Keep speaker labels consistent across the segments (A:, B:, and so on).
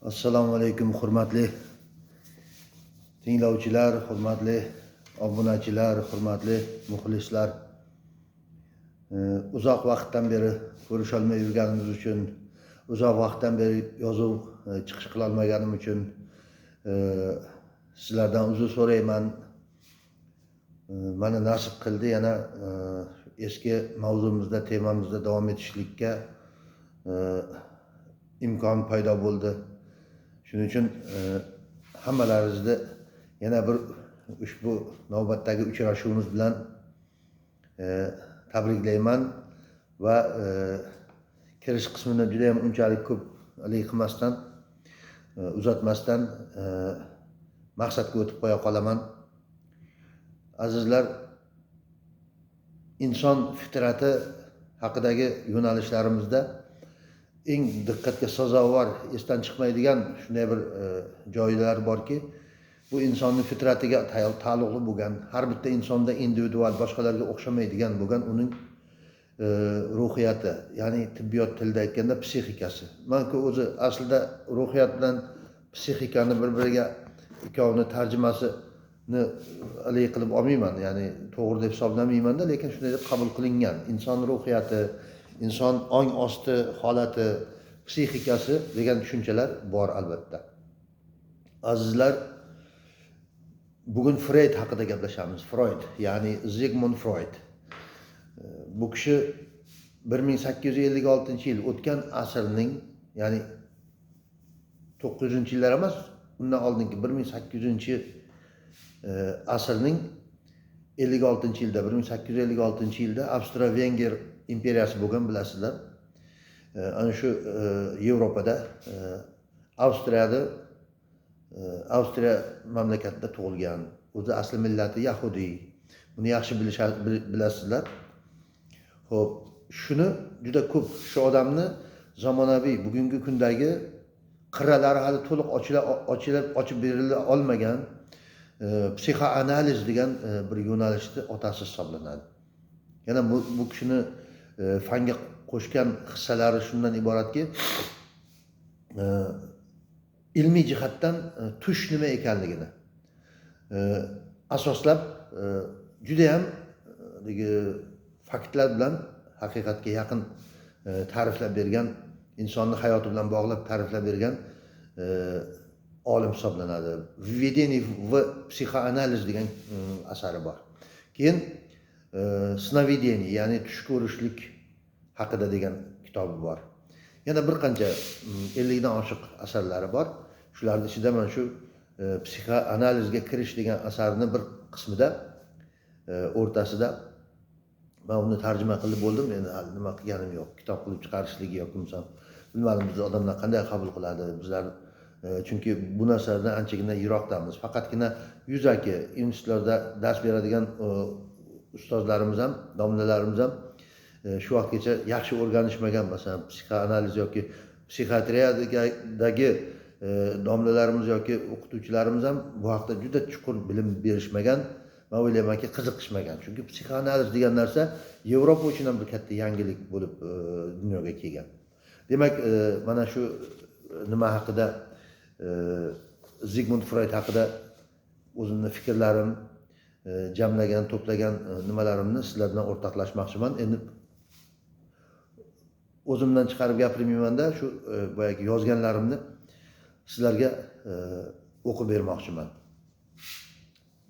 A: Assalomu alaykum, hurmatli tinglovchilar, hurmatli obunachilar, hurmatli muxlislar. Uzoq vaqtdan beri ko'risholmay yurganimiz uchun, uzoq vaqtdan beri yozuv chiqish qilolmaganim uchun sizlardan uzr so'rayman. Mana nasib qildi yana eski mavzumizda, temamizda davom etishlikka imkon paydo bo'ldi. Shuning uchun hammalaringizni yana bir ushbu navbatdagi uchrashuvimiz bilan tabriklayman va kirish qismini juda ham unchalik ko'p haligi qilmasdan, uzatmasdan maqsadga o'tib qo'ya qolaman. Azizlar, inson fitrati haqidagi yo'nalishlarimizda eng diqqatga sazovor, esdan chiqmaydigan shunday bir joylar borki, bu insonning fitratiga taalluqli bo'lgan, har bitta insonda individual, boshqalarga o'xshamaydigan bo'lgan uning ruhiyati, ya'ni tibbiyot tilida aytganda psixikasi. Manku o'zi aslida ruhiyat bilan psixikani bir-biriga ikkovini tarjimasini haligi qilib olmayman, ya'ni to'g'ri deb hisoblamayman-da, lekin shunday deb qabul qilingan. Inson ruhiyati, inson ong osti holati, psixikasi degan tushunchalar bor albatta. Azizlar, bugun Freud haqida gaplashamiz. Freud, ya'ni Zigmund Freud. Bu kishi 1856-yil o'tgan asrning, ya'ni 900-yillar emas, undan oldingi 1800 asrning 56-yilda, 1856-yilda Avstro-Venger imperiyasi bo'lgan, bilasizlar. Ana shu Yevropada, Avstriyada, Avstriya mamlakatida tug'ilgan. O'zi asli millati yahudiy. Buni yaxshi bilasizlar. Xo'p, shuni juda ko'p shu odamni zamonaviy bugungi kundagi qirralari hali to'liq ochib berila olmagan psixoanaliz degan bir yo'nalishni otasi hisoblanadi. Yana bu kishini fanga qo'shgan hissalari shundan iboratki, ilmiy jihatdan tush nima ekanligini asoslab juda ham faktlar bilan haqiqatga yaqin ta'riflab bergan, insonni hayoti bilan bog'lab ta'riflab bergan olim hisoblanadi. Введение в psixoanaliz degan asari bor. Keyin snovidение, ya'ni tush ko'rishlik haqida degan kitobi bor. Yana bir qancha 50 dan oshiq asarlari bor. Shularning ichida mana shu psixoanalizga kirish degan asarni bir qismida, o'rtasida men uni tarjima qilib bo'ldim. Endi hali nima qilganim yo'q. Kitob qilib chiqarishligi yoki bo'lmasam bilmadim, bizni odamlar qanday qabul qiladi. Bizlar chunki bu narsalardan anchagina yiroqdamiz. Faqatgina yuzaki institutlarda dars beradigan ustozlarimiz ham, domlalarimiz ham shu vaqtgacha yaxshi o'rganishmagan, masalan, psixoanaliz yoki psixiatriyadagi domlalarimiz yoki o'qituvchilarimiz ham bu haqda juda chuqur bilim berishmagan. Men o'ylaymanki, qiziqishmagan. Chunki psixoanaliz degan narsa Yevropa uchun ham bir katta yangilik bo'lib dunyoga kelgan. Demak, mana shu nima haqida, Zigmund Freud haqida o'zimni fikrlarim, jamlagan, to'plagan nimalarimni sizlar bilan o'rtoqlashmoqchiman. Endi o'zimdan chiqarib gapirmayman-da, shu boyagi yozganlarimni sizlarga o'qib bermoqchiman.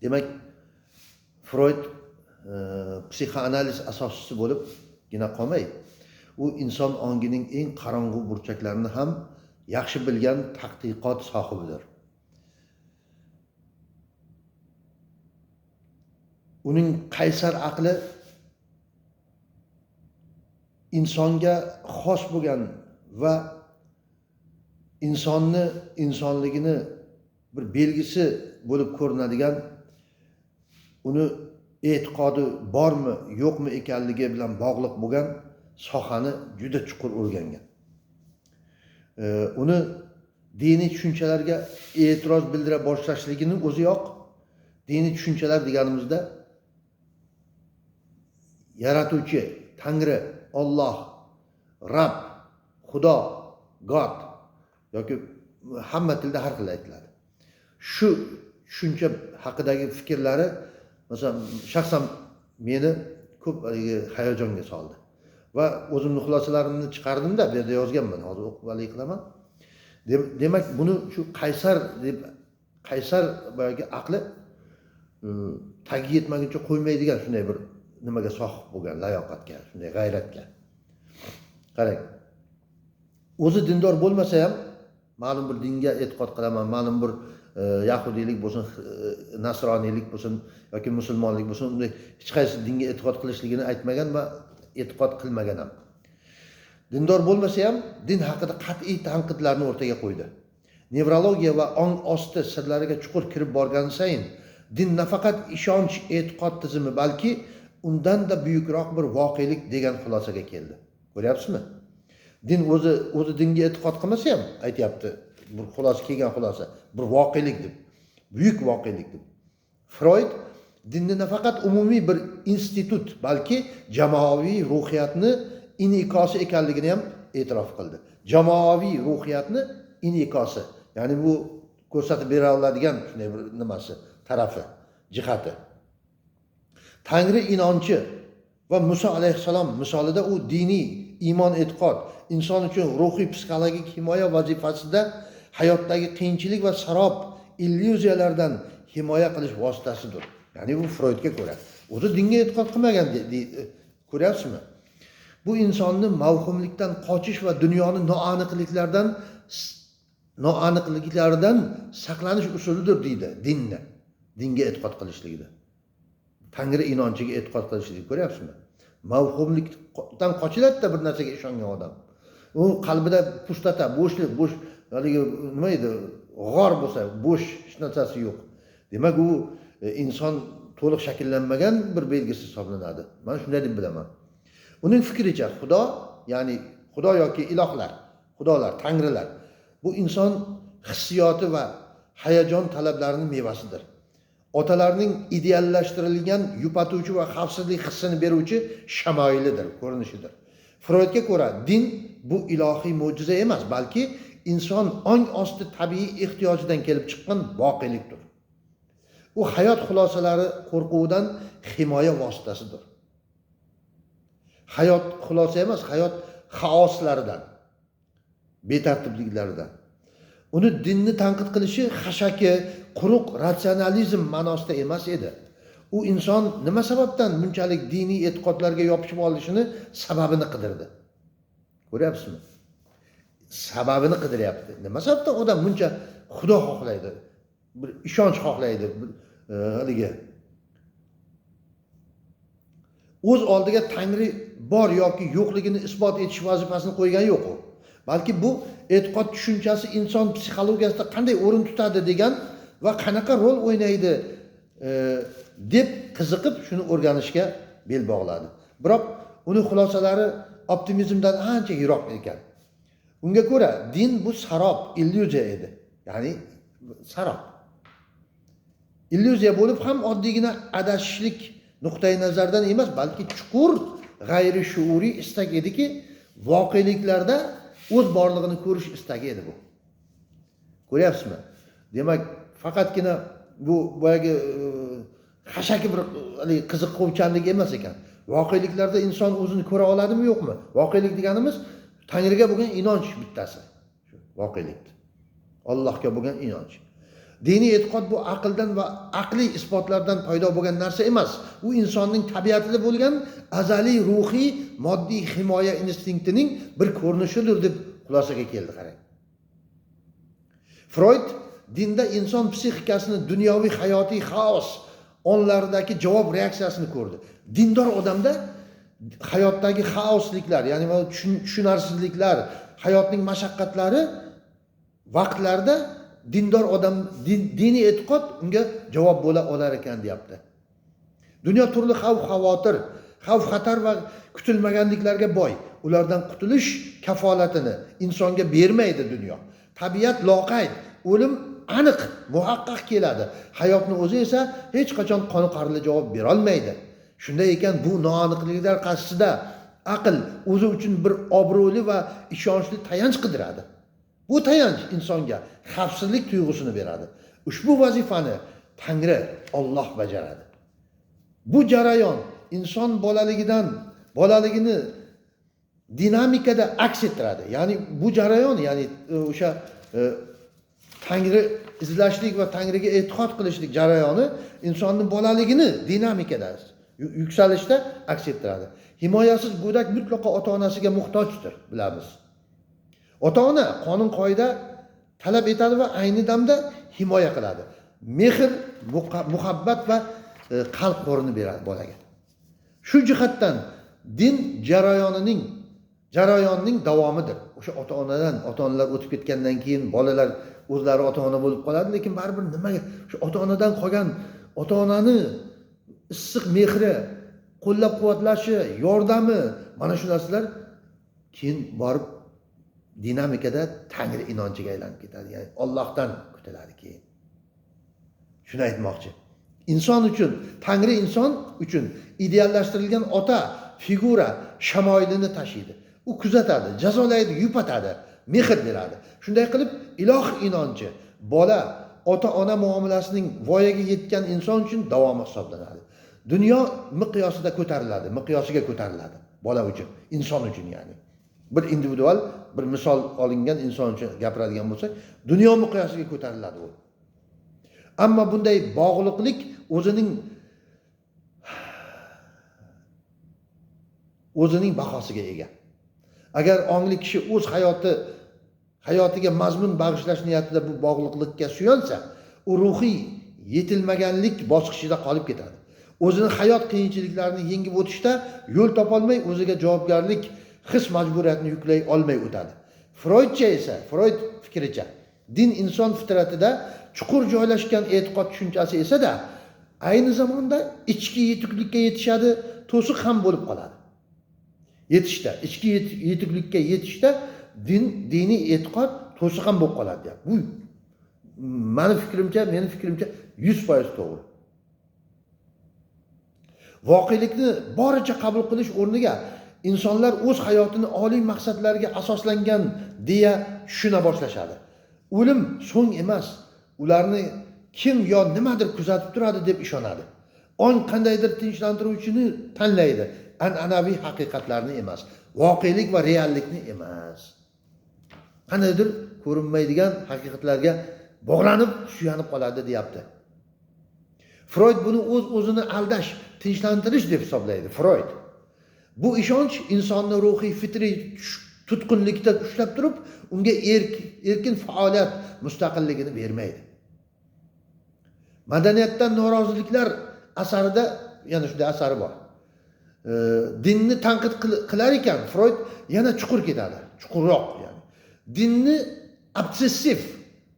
A: Demak, Freud psixoanaliz asoschisi bo'libgina qolmay, u inson ongining eng qorong'u burchaklarini ham yaxshi bilgan tadqiqot sohibidir. Uning qaysar aqli insonga xos bo'lgan va insonni insonligini bir belgisi bo'lib ko'rinadigan, uni e'tiqodi bormi, yo'qmi ekanligi bilan bog'liq bo'lgan sohani juda chuqur o'rgangan. Uni diniy tushunchalarga e'tiroz bildira boshlashligini o'ziyoq, diniy tushunchalar deganimizda yaratuvchi, Tangri, Alloh, Rab, Xudo, God yoki Hamma tilda har xil aytiladi. Shu tushuncha haqidagi fikrlari masalan shaxsan meni ko'p hayajonga soldi. Va o'zimni xulosalarimni chiqardimda, bu yerda yozganman, hozir o'qib haligi qilaman. Demak, buni shu qaysar deb, qaysar boyagi aqli tagi yetmaguncha qo'ymaydigan shunday bir nimaga sohib bo'lgan, layoqatga, shunday g'ayratga. Qarang. O'zi dindor bo'lmasa ham ma'lum bir dinga e'tiqod qilaman, ma'lum bir yahudiylik bo'lsin, nasroniylik bo'lsin yoki musulmonlik bo'lsin, unday hech qaysi dinga e'tiqod qilishligini aytmagan va e'tiqod qilmagan ham. Dindor bo'lmasa ham din haqida qat'iy tanqidlarni o'rtaga qo'ydi. Nevrologiya va ong osti sirlariga chuqur kirib borgani sayin din nafaqat ishonch, e'tiqod tizimi, balki undan-da buyukroq bir voqelik degan xulosaga keldi. Ko'ryapsizmi? Din o'zi dinga e'tiqod qilmasa ham aytyapti, bir xulosa kelgan xulosa, bir voqelik deb, buyuk voqelik deb. Freud dinni nafaqat umumiy bir institut, balki jamoaviy ruhiyatni inikosi ekanligini ham e'tirof qildi. Jamoaviy ruhiyatni inikosi, ya'ni bu ko'rsatib bera oladigan shunday bir nimasi, tarafi, jihati. Tangri inonchi va Musa alayhissalom misolida u diniy iymon e'tiqod inson uchun ruhiy psixologik himoya vazifasida hayotdagi qiyinchilik va sarob illyuziyalardan himoya qilish vositasidir. Ya'ni bu Freudga ko'ra. O'zi dinga e'tiqod qilmagan, ko'ryapsizmi? Bu insonni mavhumlikdan qochish va dunyoni noaniqliklardan saqlanish usulidir deydi dinni. Dinga e'tiqod qilishligida. Tangri inonchiga e'tiqod qilishligi, ko'ryapsizmi? Mavhumlikdan qochiladi-da bir narsaga ishongan odam. U qalbida pustata, bo'shlik, bo'sh haligi nima edi? G'or bo'lsa, bo'sh, hech narsasi yo'q. Demak, u inson to'liq shakllanmagan bir belgisi hisoblanadi. Men shunday deb bilaman. Uning fikricha Xudo, ya'ni Xudo yoki ilohlar, xudolar, tangrilar bu inson hissiyoti va hayajon talablarining mevasidir. Otalarning ideallashtirilgan yupatuvchi va xavfsizlik hissini beruvchi shamoilidir, ko'rinishidir. Freudga ko'ra din bu ilohiy mo'jiza emas, balki inson ong osti tabiiy ehtiyojidan kelib chiqqan voqelikdir. U hayot xulosalari qo'rquvidan himoya vositasidir. Hayot xulosa emas, hayot xaoslaridan, betartibliklaridan. Uni dinni tanqid qilishi xashaki, quruq ratsionalizm ma'nosida emas edi. U inson nima sababdan bunchalik diniy e'tiqodlarga yopishib olishini sababini qidirdi. Ko'ryapsizmi? Sababini qidiryapti. Nima sababdan odam buncha xudo xohlaydi, bir ishonch xohlaydi, haligi o'z oldiga tangri bor yoki yo'qligini isbot etish vazifasini qo'ygan yo'q u. Balki bu e'tiqod tushunchasi inson psixologiyasida qanday o'rin tutadi degan va qanaqa rol o'ynaydi deb qiziqib shuni o'rganishga bel bog'ladi. Biroq uni xulosalari optimizmdan ancha yiroq ekan. Unga ko'ra din bu sarob, illyuziya edi. Ya'ni sarob. Illyuziya bo'lib ham oddiygina adashishlik nuqtai nazardan emas, balki chuqur g'ayri shuuriy istak ediki, voqeliklarda o'z borlig'ini ko'rish istagi edi bu. Ko'ryapsizmi? Demak, faqatgina bu boyagi xashaki bir qiziquvchanlik emas ekan. Voqeliklarda inson o'zini ko'ra oladimi, yo'qmi? Voqelik deganimiz Tangriga bo'lgan inonch bittasi. Shu voqelik. Allohga bo'lgan inonch. Diniy e'tiqod bu aqldan va aqliy isbotlardan paydo bo'lgan narsa emas. U insonning tabiatida bo'lgan azaliy ruhiy moddiy himoya instinktining bir ko'rinishidir deb xulosaga keldi, qarang. Freud dinda inson psixikasini dunyoviy hayotiy xaos onlaridagi javob reaksiyasini ko'rdi. Dindor odamda hayotdagi xaosliklar, ya'ni tushunarsizliklar, hayotning mashaqqatlari vaqtlarda dindor odam diniy e'tiqod unga javob bo'la olar ekan deyapti. Dunyo turli xavf-xavotir, xavf-xatar va kutilmaganliklarga boy. Ulardan qutulish kafolatini insonga bermaydi dunyo. Tabiat loqayd, o'lim aniq, muhaqqaq keladi. Hayotni o'zi esa hech qachon qoniqarli javob bera olmaydi. Shunday ekan, bu noaniqliklar qarshisida aql o'zi uchun bir obro'li va ishonchli tayanch qidiradi. Bu tayanch insonga xavfsizlik tuyg'usini beradi. Ushbu vazifani Tangri, Alloh bajaradi. Bu jarayon inson bolaligini dinamikada aks ettiradi. Ya'ni bu jarayon, ya'ni o'sha Tangri izlashlik va Tangriga e'tiqod qilishlik jarayoni insonning bolaligini dinamikada yuksalishda aks ettiradi. Himoyasiz go'dak mutlaqo ota-onasiga muhtojdir, bilamiz. Ota-ona qonun qoida talab etadi va ayni damda himoya qiladi. Mehr, muhabbat va qalb qo'rini beradi bolaga. Shu jihatdan din jarayonning davomidir. O'sha ota-onadan, ota-onalar o'tib ketgandan keyin bolalar o'zlari ota-ona bo'lib qoladi, lekin baribir nimaga shu ota-onadan qolgan ota-onani issiq mehri, qo'llab-quvvatlashi, yordami, mana shu narsalar keyin borib dinamikada Tangri inonchiga aylanib ketadi. Ya'ni Allohdan kutiladi keyin. Shuni aytmoqchi. Inson uchun, Tangri inson uchun ideallashtirilgan ota figura shamoilini tashiydi. U kuzatadi, jazolaydi, yupatadi, mehr beradi. Shunday qilib iloh inonchi bola ota-ona muomalasining voyaga yetgan inson uchun davomi hisoblanadi. Dunyo miqyosida ko'tariladi, miqyosiga ko'tariladi bola uchun, inson uchun ya'ni. Bir individual, bir misol olingan inson uchun gapiradigan bo'lsak, dunyo miqyosiga ko'tariladi u. Ammo bunday bog'liqlik o'zining bahosiga ega. Agar ongli kishi o'z hayotiga mazmun bag'ishlash niyatida bu bog'liqlikka suyansa, u ruhiy yetilmaganlik bosqichida qolib ketadi. O'zini hayot qiyinchiliklarini yengib o'tishda yo'l topolmay, o'ziga javobgarlik his majburiyatini yuklay olmay o'tadi. Freudcha esa, Freud fikricha, din inson fitratida chuqur joylashgan e'tiqod tushunchasi esa-da, ayni zamonda ichki yetuklikka yetishadi, to'siq ham bo'lib qoladi. Yetishda, ichki yetuklikka yetishda diniy e'tiqod to'siq ham bo'lib qoladi deyapti. Bu meni fikrimcha 100% to'g'ri. Voqelikni boricha qabul qilish o'rniga insonlar o'z hayotini oliy maqsadlarga asoslangan deya tushuna boshlashadi. O'lim so'ng emas, ularni kim yo nimadir kuzatib turadi deb ishonadi. Ong qandaydir tinchlantiruvchini tanlaydi, an'anaviy haqiqatlarni emas, voqelik va reallikni emas. Qandaydir ko'rinmaydigan haqiqatlarga bog'lanib, suyanib qoladi deyapti. Freud buni o'z-o'zini aldash, tinchlantirish deb hisoblaydi. Freud. Bu ishonch insonni ruhiy fitriy tutqunlikda ushlab turib, unga erkin faoliyat mustaqilligini bermaydi. Madaniyatdan noroziliklar asarida yana shunday asari bor. Dinni tanqid qilar ekan Freud yana chuqur ketadi, chuqurroq ya'ni. Dinni obsessiv,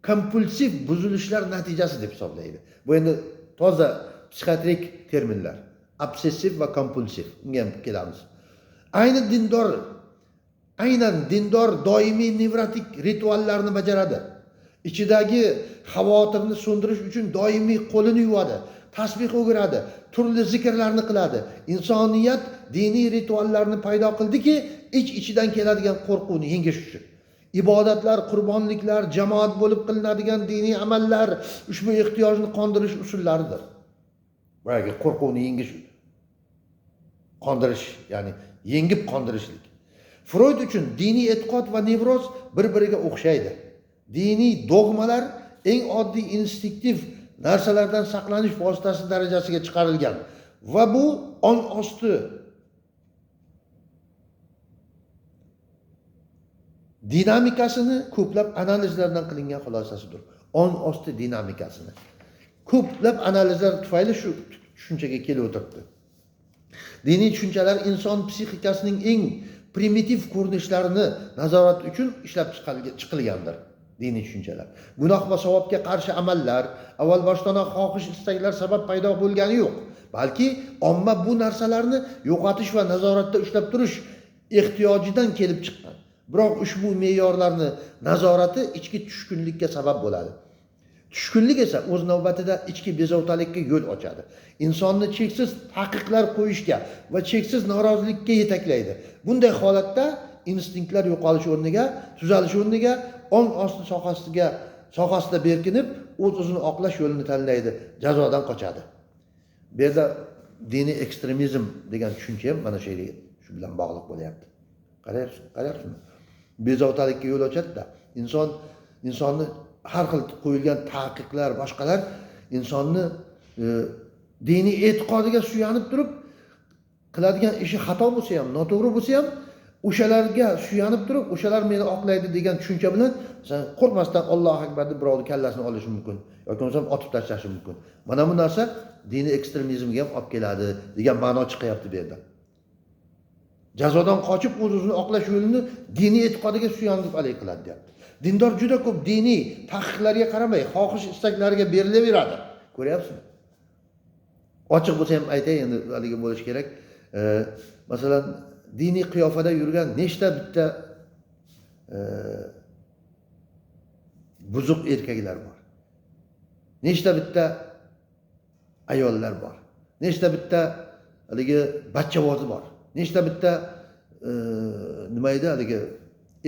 A: kompulsiv buzilishlar natijasi deb hisoblaydi. Bu endi toza psixiatrik terminlar. Obsessiv va kompulsiv. Unga ham kelamiz. Aynan dindor doimiy nevrotik rituallarni bajaradi. Ichidagi xavotirni so'ndirish uchun doimiy qo'lini yuvadi, tasbih o'giradi, turli zikrlarni qiladi. Insoniyat diniy rituallarni paydo qildiki, ich-ichidan keladigan qo'rquvni yengish uchun. Ibodatlar, qurbonliklar, jamoat bo'lib qilinadigan diniy amallar ushbu ehtiyojni qondirish usullaridir. Boyagi qo'rquvni yengish, qondirish, ya'ni yengib qondirishlik. Freud uchun diniy e'tiqod va nevroz bir-biriga o'xshaydi. Diniy dogmalar eng oddiy instinktiv narsalardan saqlanish vositasi darajasiga chiqarilgan va bu ong osti dinamikasini ko'plab analizlardan qilingan xulosasidir. Ong osti dinamikasini ko'plab analizlar tufayli shu tushunchaga kelib o'tiribdi. Diniy tushunchalar inson psixikasining eng primitiv ko'rinishlarini nazorat uchun ishlab chiqilgandir. Diniy tushunchalar. Gunoh va savobga qarshi amallar avval boshdanoq xohish istaklar sabab paydo bo'lgani yo'q, balki omma bu narsalarni yo'qotish va nazoratda ushlab turish ehtiyojidan kelib chiqqan. Biroq ushbu me'yorlarni nazorati ichki tushkunlikka sabab bo'ladi. Tushkunlik esa o'z navbatida ichki bezovtalikka yo'l ochadi. Insonni cheksiz taqiqlar qo'yishga va cheksiz norozilikka yetaklaydi. Bunday holatda instinktlar yo'qolishi o'rniga, tuzalishi o'rniga ong osti sohasida berkinib, o'z-o'zini oqlash yo'lini tanlaydi, jazodan qochadi. Bu yerda diniy ekstremizm degan tushuncha ham mana shu yerga shu bilan bog'liq bo'lyapti. Qarayapsizmi? Bezovtalikka yo'l ochadi-da. Insonni har xil qo'yilgan taqiqlar, boshqalar insonni diniy e'tiqodiga suyanib turib qiladigan ishi xato bo'lsa ham, noto'g'ri bo'lsa ham, o'shalarga suyanib turib, o'shalar meni oqlaydi degan tushuncha bilan masalan qo'rqmasdan Allohu akbar deb birovni kallasini olishi mumkin yoki bo'lmasam otib tashlashi mumkin. Mana bu narsa diniy ekstremizmga ham olib keladi degan ma'no chiqyapti bu yerda. Jazodan qochib o'z-o'zini oqlash yo'lini diniy e'tiqodiga suyanib haligi qiladi deyapti. Dindor juda ko'p diniy taqiqlarga qaramay, xohish istaklariga berilaveradi. Ko'ryapsizmi? Ochiq bo'lsa ham aytay, endi haligi bo'lishi kerak. Masalan, diniy qiyofada yurgan nechta bitta buzuq erkaklar bor. Nechta bitta ayollar bor. Nechta bitta haligi bachchavozi bor. Nechta bitta nima edi haligi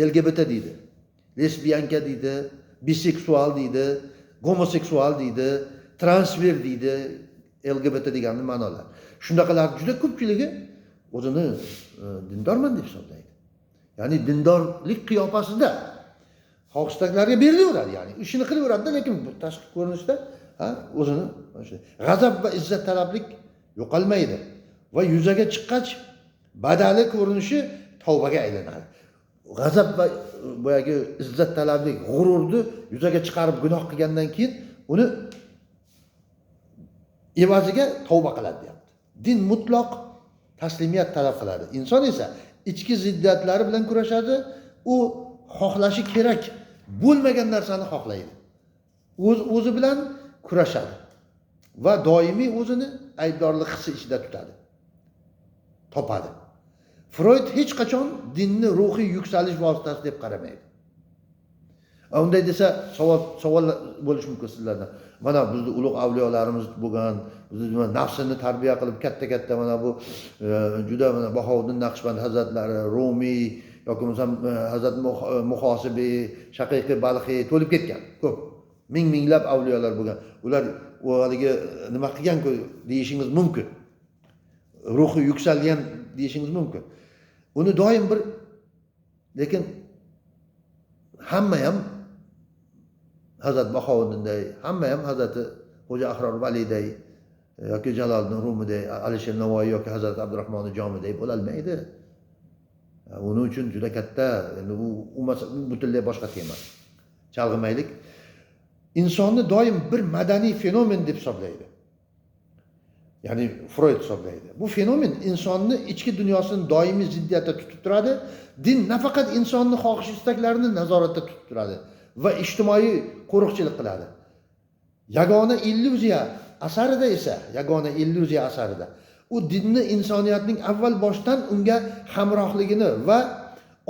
A: LGBT deydi. Lesbiyanka deydi, biseksual deydi, gomoseksual deydi, transfer deydi, LGBT deganni ma'nolar. Shundaqalar juda ko'pchiligi o'zini dindorman deb hisoblaydi. Ya'ni dindorlik qiyofasida xohistaklarga berilaveradi, ya'ni ishini qilaveradi, lekin tashqi ko'rinishda o'zini g'azab va izzat talablik yo'qolmaydi va yuzaga chiqqach badali ko'rinishi tavbaga aylanadi. G'azab va boyagi izzat talablik, g'ururni yuzaga chiqarib gunoh qilgandan keyin uni evaziga tavba qiladi deyapti. Din mutlaq taslimiyat talab qiladi. Inson esa ichki ziddiyatlari bilan kurashadi. U xohlashi kerak bo'lmagan narsani xohlaydi. O'z-o'zi bilan kurashadi va doimiy o'zini aybdorlik hissi ichida tutadi. Topadi. Freud hech qachon dinni ruhiy yuksalish vositasi deb qaramaydi. Unday desa savol bo'lishi mumkin sizlardan. Mana bizni ulug' avliyolarimiz bo'lgan, bizni nafsini tarbiya qilib katta-katta mana bu juda mana Bahovuddin Naqshband hazratlari, Rumiy yoki bo'lmasam Hazrat Muhosibiy, Shaqiqi Balxiy to'lib ketgan ko'p. Ming-minglab avliyolar bo'lgan. Ular haligi nima qilgan-ku deyishingiz mumkin. Ruhi yuksalgan deyishingiz mumkin. Uni doim bir, lekin hamma ham Hazrat Bahovuddinday, hamma ham Hazrati Xo'ja Ahror Valiyday yoki Jaloliddin Rumiday, Alisher Navoiy yoki Hazrat Abdurahmon Jomiday bo'lolmaydi. Uning uchun juda katta, endi u butunlay boshqa tema. Chalg'imaylik. Insonni doim bir madaniy fenomen deb hisoblaydi. Ya'ni Freud hisoblaydi. Bu fenomen insonni ichki dunyosini doimiy ziddiyatda tutib turadi. Din nafaqat insonni xohish istaklarini nazoratda tutib turadi va ijtimoiy qo'riqchilik qiladi. Yagona illyuziya asarida esa, yagona illyuziya asarida u dinni insoniyatning avval boshdan unga hamrohligini va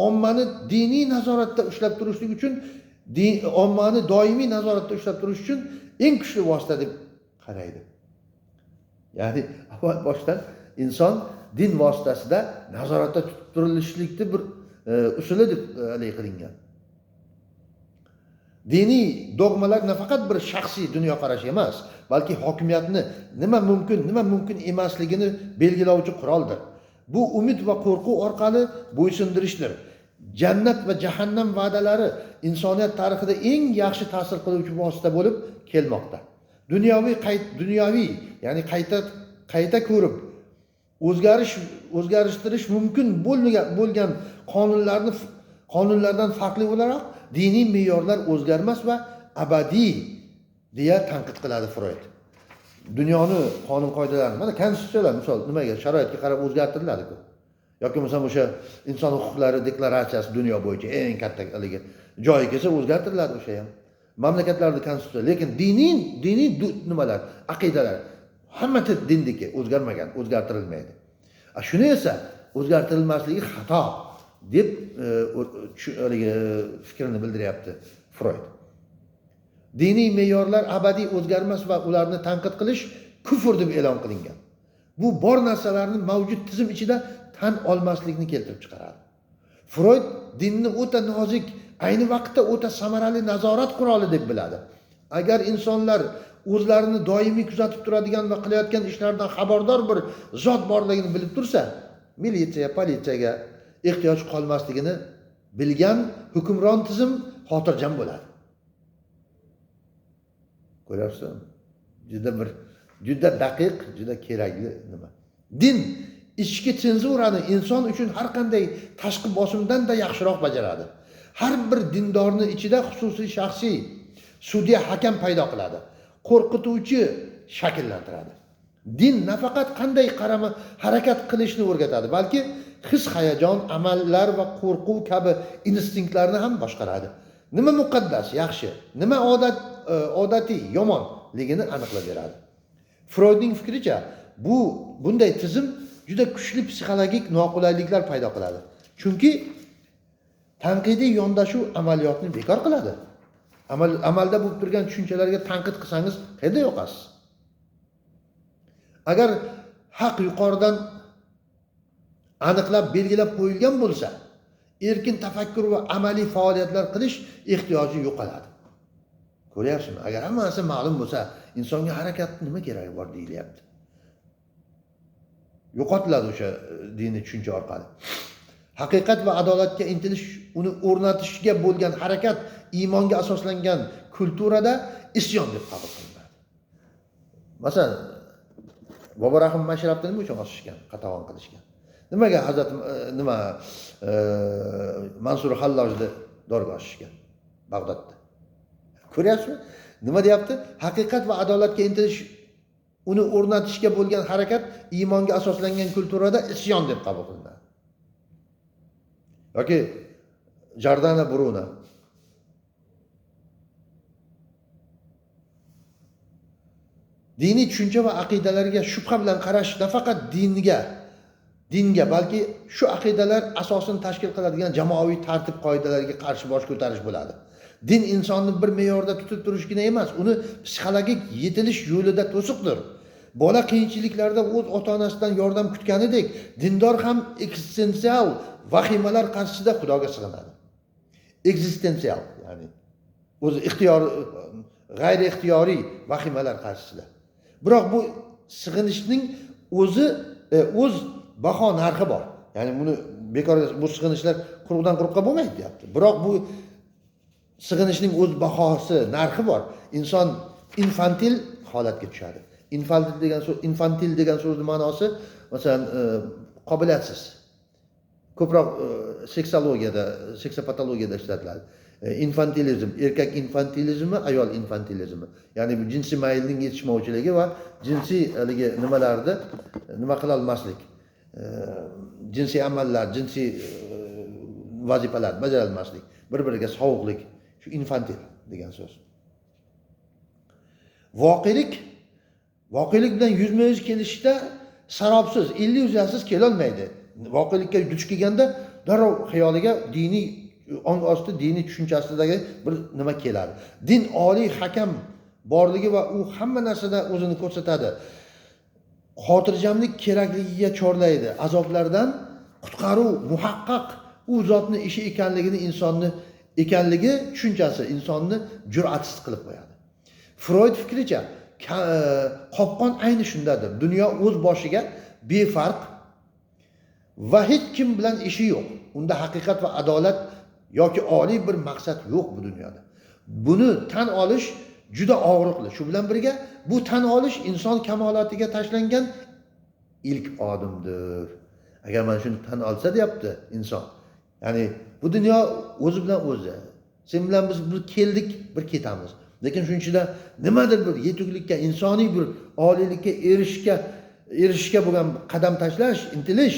A: ommani diniy nazoratda ushlab turishlik uchun, ommani doimiy nazoratda ushlab turish uchun eng kuchli vosita deb qaraydi. Ya'ni avval boshdan inson din vositasida nazoratda tutib turilishlikni bir usuli deb qilingan. Diniy dogmalar nafaqat bir shaxsiy dunyoqarash emas, balki hokimiyatni nima mumkin, nima mumkin emasligini belgilovchi quroldir. Bu umid va qo'rquv orqali bo'ysundirishdir. Jannat va jahannam va'dalari insoniyat tarixida eng yaxshi ta'sir qiluvchi vosita bo'lib kelmoqda. Dunyoviy, ya'ni qayta ko'rib o'zgarishtirish mumkin bo'lgan qonunlardan farqli o'laroq diniy me'yorlar o'zgarmas va abadiy deya tanqid qiladi Freud. Dunyoni qonun qoidalarini, mana konstitutsiyalar misol nimaga sharoitga qarab o'zgartiriladi-ku. Yoki bo'lmasam o'sha inson huquqlari deklaratsiyasi dunyo bo'yicha eng katta haligi joyi kelsa o'zgartiriladi o'sha ham. Mamlakatlarda konstitutsiya, lekin diniy nimalar, aqidalar hamma dindiki o'zgarmagan, o'zgartirilmaydi. Shuni esa o'zgartirilmasligi xato deb haligi fikrini bildiryapti Freud. Diniy me'yorlar abadiy o'zgarmas va ularni tanqid qilish kufr deb e'lon qilingan. Bu bor narsalarni mavjud tizim ichida tan olmaslikni keltirib chiqaradi. Freud dinni o'ta nozik ayni vaqtda o'ta samarali nazorat quroli deb biladi. Agar insonlar o'zlarini doimiy kuzatib turadigan va qilayotgan ishlaridan xabardor bir zot borligini bilib tursa, militsiya, politsiyaga ehtiyoj qolmasligini bilgan hukmron tizim xotirjam bo'ladi. Ko'ryapsizmi? Juda daqiq, juda kerakli nima. Din ichki senzurani inson uchun har qanday tashqi bosimdan da yaxshiroq bajaradi. Har bir dindorni ichida xususiy shaxsiy sudya hakam paydo qiladi, qo'rqituvchi shakllantiradi. Din nafaqat qanday qarama harakat qilishni o'rgatadi, balki his, hayajon, amallar va qo'rquv kabi instinktlarni ham boshqaradi. Nima muqaddas, yaxshi, nima odatiy, yomonligini aniqlab beradi. Freudning fikricha, bunday tizim juda kuchli psixologik noqulayliklar paydo qiladi. Chunki tanqidiy yondashuv amaliyotni bekor qiladi. Amalda bo'lib turgan tushunchalarga tanqid qilsangiz, qayerda yo'qasiz? Agar haq yuqoridan aniqlab belgilab qo'yilgan bo'lsa, erkin tafakkur va amaliy faoliyatlar qilish ehtiyoji yo'qoladi. Ko'ryapsizmi? Agar hammasi ma'lum bo'lsa, insonga harakat nima keragi bor deyilyapti. Yo'qotiladi o'sha diniy tushuncha orqali. Haqiqat va adolatga intilish, uni o'rnatishga bo'lgan harakat iymonga asoslangan kulturada isyon deb qabul qilinadi. Masalan, Bobo Rahim Mashrabni nima uchun osishgan, qatag'on qilishgan? Nimaga Hazrat Mansur Hallojni dorga osishgan Bag'dodda? Ko'ryapsizmi? Nima deyapti? Haqiqat va adolatga intilish, uni o'rnatishga bo'lgan harakat iymonga asoslangan kulturada isyon deb qabul qilinadi. Yoki Giordano Bruno. Diniy tushuncha va aqidalarga shubha bilan qarash nafaqat dinga, balki shu aqidalar asosini tashkil qiladigan jamoaviy tartib qoidalariga qarshi bosh ko'tarish bo'ladi. Din insonni bir me'yorda tutib turishgina emas, uni psixologik yetilish yo'lida to'siqdir. Bola qiyinchiliklarda o'z ota-onasidan yordam kutganidek, dindor ham ekzistensial vahimalar qarshisida Xudoga sig'inadi. Ekzistensial, ya'ni o'zi ixtiyor, g'ayri ixtiyoriy vahimalar qarshisida. Biroq bu sig'inishning o'zi o'z baho narxi bor. Ya'ni buni bekor bu sig'inishlar quruqdan quruqqa bo'lmaydi deyapti. Biroq bu sig'inishning o'z bahosi, narxi bor. Inson infantil holatga tushadi. Infantil degan so'zning ma'nosi, masalan, qobiliyatsiz. Ko'proq seksologiyada, seksopatologiyada ishlatiladi. Infantilizm, erkak infantilizmi, ayol infantilizmi. Ya'ni bu jinsiy maylning yetishmovchiligi va jinsiy haligi nimalarni nima qila olmaslik. Jinsiy amallar, jinsiy vazifalar bajara olmaslik, bir-biriga sovuqlik, shu infantil degan so'z. Voqelik bilan yuzma-yuz kelishda sarobsiz, illyuziyasiz kelolmaydi. Voqelikka duch kelganda darrov xayoliga diniy ong osti diniy tushunchasidagi bir nima keladi. Din oliy hakam borligi va u hamma narsada o'zini ko'rsatadi. Xotirjamlik kerakligiga chorlaydi. Azoblardan qutqaruv muhaqqaq u zotning ishi ekanligini insonni ekanligi tushunchasi insonni jur'atsiz qilib qo'yadi. Freud fikricha qopqon ayni shundadir. Dunyo o'z boshiga befarq va hech kim bilan ishi yo'q. Unda haqiqat va adolat yoki oliy bir maqsad yo'q bu dunyoda. Buni tan olish juda og'riqli. Shu bilan birga bu tan olish inson kamolotiga tashlangan ilk odimdir. Agar mana shuni tan olsa deyapti inson. Ya'ni bu dunyo o'zi bilan o'zi. Sen bilan biz bir keldik, bir ketamiz. Lekin shuning ichida nimadir bir yetuklikka, insoniy bir oliylikka erishishga bo'lgan qadam tashlash, intilish,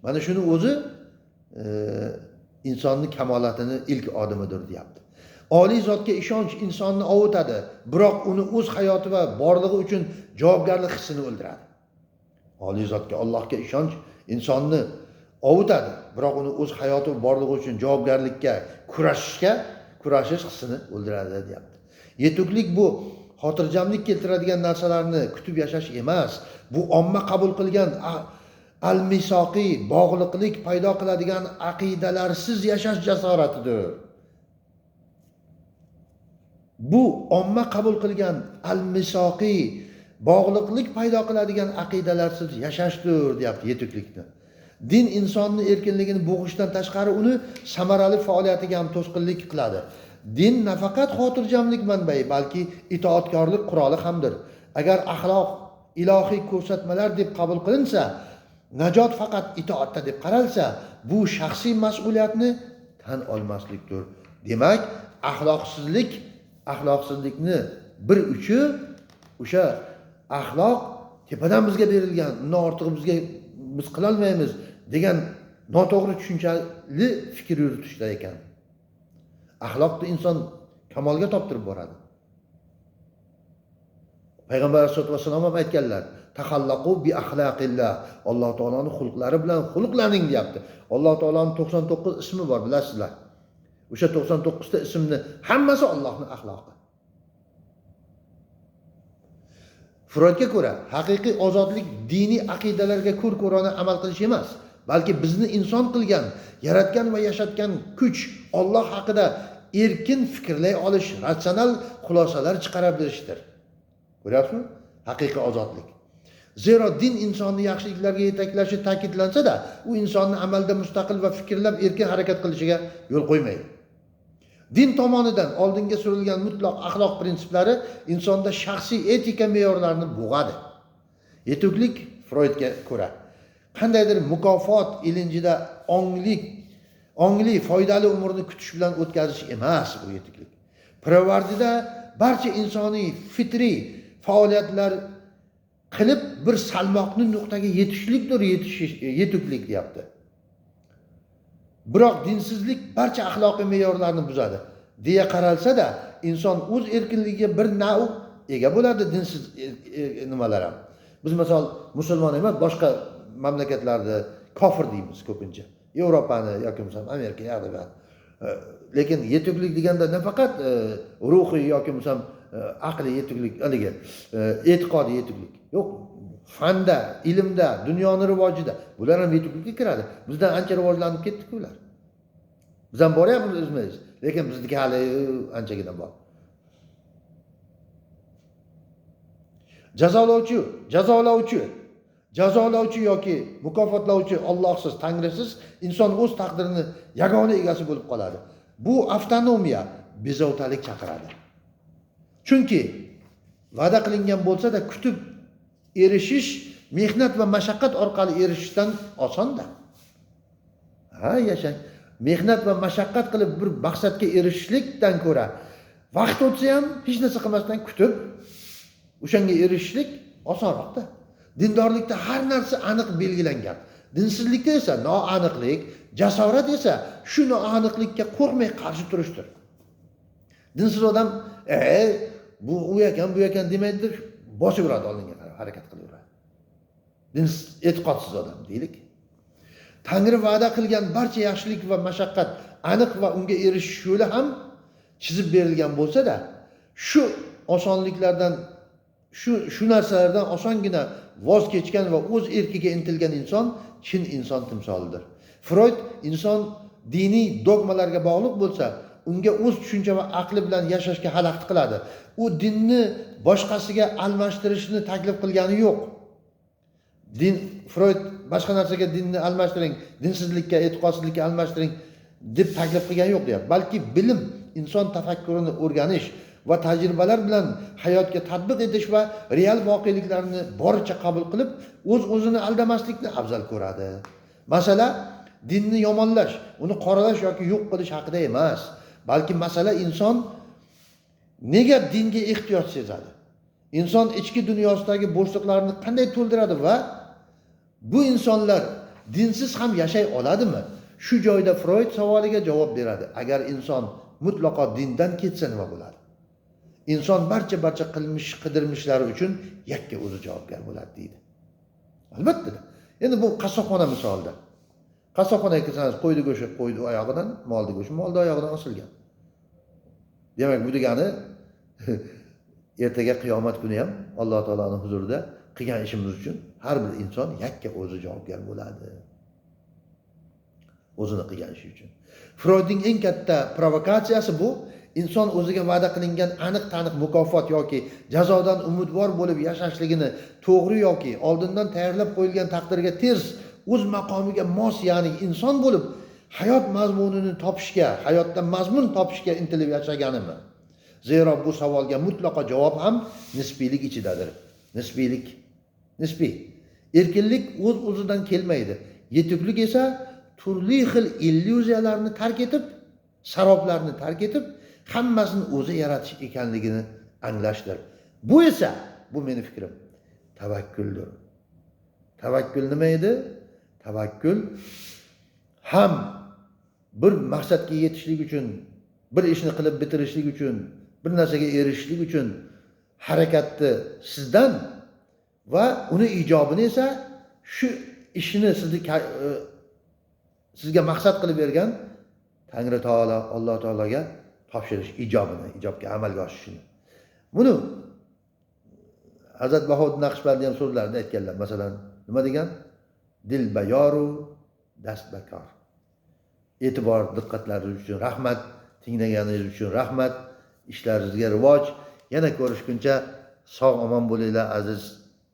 A: mana shuni o'zi insonning kamolatini ilk odimidir deyapti. Oliy zotga ishonch insonni ovutadi, biroq uni o'z hayoti va borlig'i uchun javobgarlik hissini o'ldiradi. Oliy zotga, Allohga ishonch insonni ovutadi, biroq uni o'z hayoti va borlig'i uchun javobgarlikka, kurashish hissini o'ldiradi deyapti. Yetuklik bu xotirjamlik keltiradigan narsalarni kutib yashash emas, bu omma qabul qilgan al-misoqiy bog'liqlik paydo qiladigan aqidalarsiz yashash jasoratidir. Bu omma qabul qilgan al-misoqiy bog'liqlik paydo qiladigan aqidalarsiz yashashdir deyapti yetuklikni. Din insonni erkinligini bo'g'ishdan tashqari uni samarali faoliyatiga ham to'sqinlik qiladi. Din nafaqat xotirjamlik manbai, balki itoatkorlik quroli hamdir. Agar axloq ilohiy ko'rsatmalar deb qabul qilinsa, najot faqat itoatda deb qaralsa, bu shaxsiy mas'uliyatni tan olmaslikdir. Demak, axloqsizlikni bir uchi o'sha axloq tepadan bizga berilgan, undan ortig'i bizga biz qilolmaymiz degan noto'g'ri tushunchali fikr yuritishda ekan. Axloqni inson kamolga toptirib boradi. Payg'ambar alayhissalatu vassalom ham aytganlar, taxallaqu bi axlaqillah. Alloh taoloning xulqlari bilan xulqlaning deyapti. Alloh taoloning 99 ismi bor, bilasizlar. O'sha 99 ta ismni hammasi Allohning axloqi. Freudga ko'ra, haqiqiy ozodlik diniy aqidalarga ko'r-ko'rona amal qilish emas, balki bizni inson qilgan, yaratgan va yashatgan kuch Alloh haqida erkin fikrlay olish, ratsional xulosalar chiqara bilishdir. Ko'ryapsizmi? Haqiqiy ozodlik. Zero din insonni yaxshiliklarga yetaklashi ta'kidlansa-da, u insonni amalda mustaqil va fikrlab erkin harakat qilishiga yo'l qo'ymaydi. Din tomonidan oldinga surilgan mutlaq axloq prinsiplari insonda shaxsiy etika me'yorlarini bo'g'adi. Yetuklik Freudga ko'ra qandaydir mukofot ilinjida ongli foydali umrni kutish bilan o'tkazish emas bu yetuklik. Pirovardida barcha insoniy fitriy faoliyatlar qilib bir salmoqli nuqtaga yetishlikdir yetuklik deyapti. Biroq dinsizlik barcha axloqiy me'yorlarni buzadi deya qaralsa-da, inson o'z erkinligiga bir nav ega bo'ladi dinsiz nimalar ham. Biz misol musulmon emas, boshqa mamlakatlarda kofir deymiz ko'pincha. Yevropani yoki masalan Amerika yoqda. Lekin yetuklik deganda nafaqat ruhiy yoki masalan aqliy yetuklik, haligi e'tiqodiy yetuklik. Yo'q, fanda, ilmda, dunyoni rivojida bular ham yetuklikka kiradi. Bizdan ancha rivojlanib ketdik ular. Biz ham boryapmiz o'zimiz, lekin bizniki hali anchagina bor. Jazolovchi yoki mukofotlovchi Allohsiz, Tangrisiz inson o'z taqdirini yagona egasi bo'lib qoladi. Bu avtonomiya bezovtalik chaqiradi. Chunki va'da qilingan bo'lsa-da kutib erishish mehnat va mashaqqat orqali erishishdan osonda. Ha, yashang. Mehnat va mashaqqat qilib bir maqsadga erishishlikdan ko'ra vaqt o'tsa ham hech narsa qilmasdan kutib o'shanga erishishlik osonroqda. Dindorlikda har narsa aniq belgilangan. Dinsizlikda esa noaniqlik, jasorat esa shu noaniqlikka qo'rqmay qarshi turishdir. Dinsiz odam bu u ekan, bu ekan demaydi, bosaveradi oldinga qarab, harakat qilaveradi. Dinsiz, e'tiqodsiz odam deylik. Tangri va'da qilgan barcha yaxshilik va mashaqqat aniq va unga erishish yo'li ham chizib berilgan bo'lsa-da, shu osonliklardan, shu narsalardan osongina voz kechgan va o'z erkiga intilgan inson chin inson timsolidir. Freud inson diniy dogmalarga bog'liq bo'lsa, unga o'z tushuncha va aqli bilan yashashga xalaqit qiladi. U dinni boshqasiga almashtirishni taklif qilgani yo'q. Din Freud boshqa narsaga dinni almashtiring, dinsizlikka, e'tiqodsizlikka almashtiring deb taklif qilgani yo'q deyapti. Balki bilim, inson tafakkurini o'rganish va tajribalar bilan hayotga tatbiq etish va real voqeliklarni boricha qabul qilib, o'z-o'zini aldamaslikni afzal ko'radi. Masala dinni yomonlash, uni qoralash yoki yo'q qilish haqida emas, balki masala inson nega dinga ehtiyoj sezadi? Inson ichki dunyosidagi bo'shliqlarni qanday to'ldiradi va bu insonlar dinsiz ham yashay oladimi? Shu joyda Freud savoliga javob beradi. Agar inson mutlaqo dindan ketsa nima bo'ladi? Inson barcha qilmish qidirmishlari uchun yakka o'zi javobgar bo'ladi deydi. Albatta. Endi bu qassobxona misolida. Qassobxonaga kirsangiz qo'yni go'shti qo'yni oyog'idan, molni go'shti molni oyog'idan osilgan. Demak, bu degani ertaga qiyomat kuni ham Alloh taoloning huzurida qilgan ishimiz uchun har bir inson yakka o'zi javobgar bo'ladi. O'zini qilgan ishi uchun. Freudning eng katta provokatsiyasi bu Inson o'ziga va'da qilingan aniq taniq mukofot yoki jazodan umidvor bo'lib yashashligini to'g'ri yoki oldindan tayyorlab qo'yilgan taqdirga ters o'z maqomiga mos, ya'ni inson bo'lib hayot mazmunini topishga, hayotda mazmun topishga intilib yashaganimi? Zero bu savolga mutlaqo javob ham nisbiylik ichidadir. Nisbiylik, nisbiy. Erkinlik o'z o'zidan kelmaydi. Yetuklik esa turli xil illyuziyalarni tark etib, saroblarni tark etib, hammasini o'zi yaratish ekanligini anglashdir. Bu esa, bu meni fikrim, tavakkuldir. Tavakkul nima edi? Tavakkul ham bir maqsadga yetishlik uchun, bir ishni qilib bitirishlik uchun, bir narsaga erishishlik uchun harakatni sizdan va uni ijobini esa shu ishni sizni sizga maqsad qilib bergan Tangri taolo, Alloh taologa topshirish ijobini, ijobga amalga oshishini. Buni Hazrat Bahodir Naqshbandiy ham so'zlarida aytganlar. Masalan, nima degan? Dil ba yoru, dast ba kor. E'tibor, diqqatlaringiz uchun rahmat, tinglaganingiz uchun rahmat, ishlaringizga rivoj. Yana ko'rishguncha sog' omon bo'linglar, aziz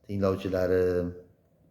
A: tinglovchilarim.